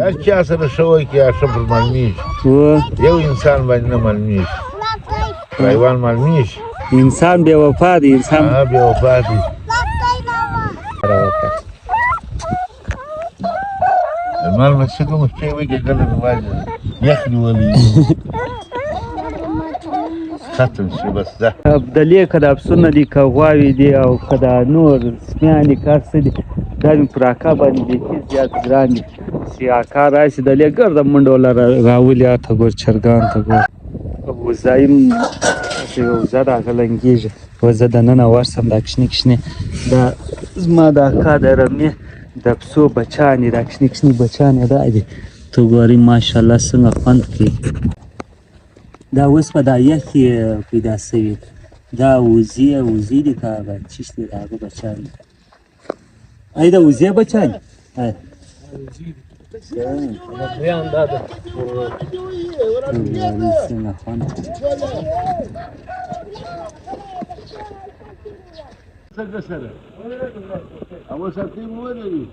هر چا سره ښه وکړي هغه ښه پر معلومېږي. یو انسان باندې نه معلومېږي، حیوان معلومېږي. انسان بې وفا دی، انسان بې وفا دی. لمر مې څه کوم شپې وکړي، کله مې واجه یخ نیولی ختم شي بس ده. د لې که د افسونه دي، که غواوې دي او که دا نور سپیان دي، که هر څه دي، دا مې پر اکا باندې بیخي زیات ګران دي. چې اکا راشي د لې ګرده منډه وله راولي. هلته ګور چرګان ته ګور، وزه یم چې وزه ده هغه لنګېږي. وزه دننه ورسم. دا کوچني کوچني دا زما د اکا د رمې د پسو بچیان دي، دا کوچني کوچني بچیان یې دا دي. ته ګورې ماشاءالله څنګه خوند کوي. دا اوس په دا یخ کې پیدا سوي، دا وزې وزې دي که هغه چیش دي، د هغه بچیان دي. ای د وزې بچیان دي. څنګه خوند کوي. څنګه سره او ساتي مو ولري؟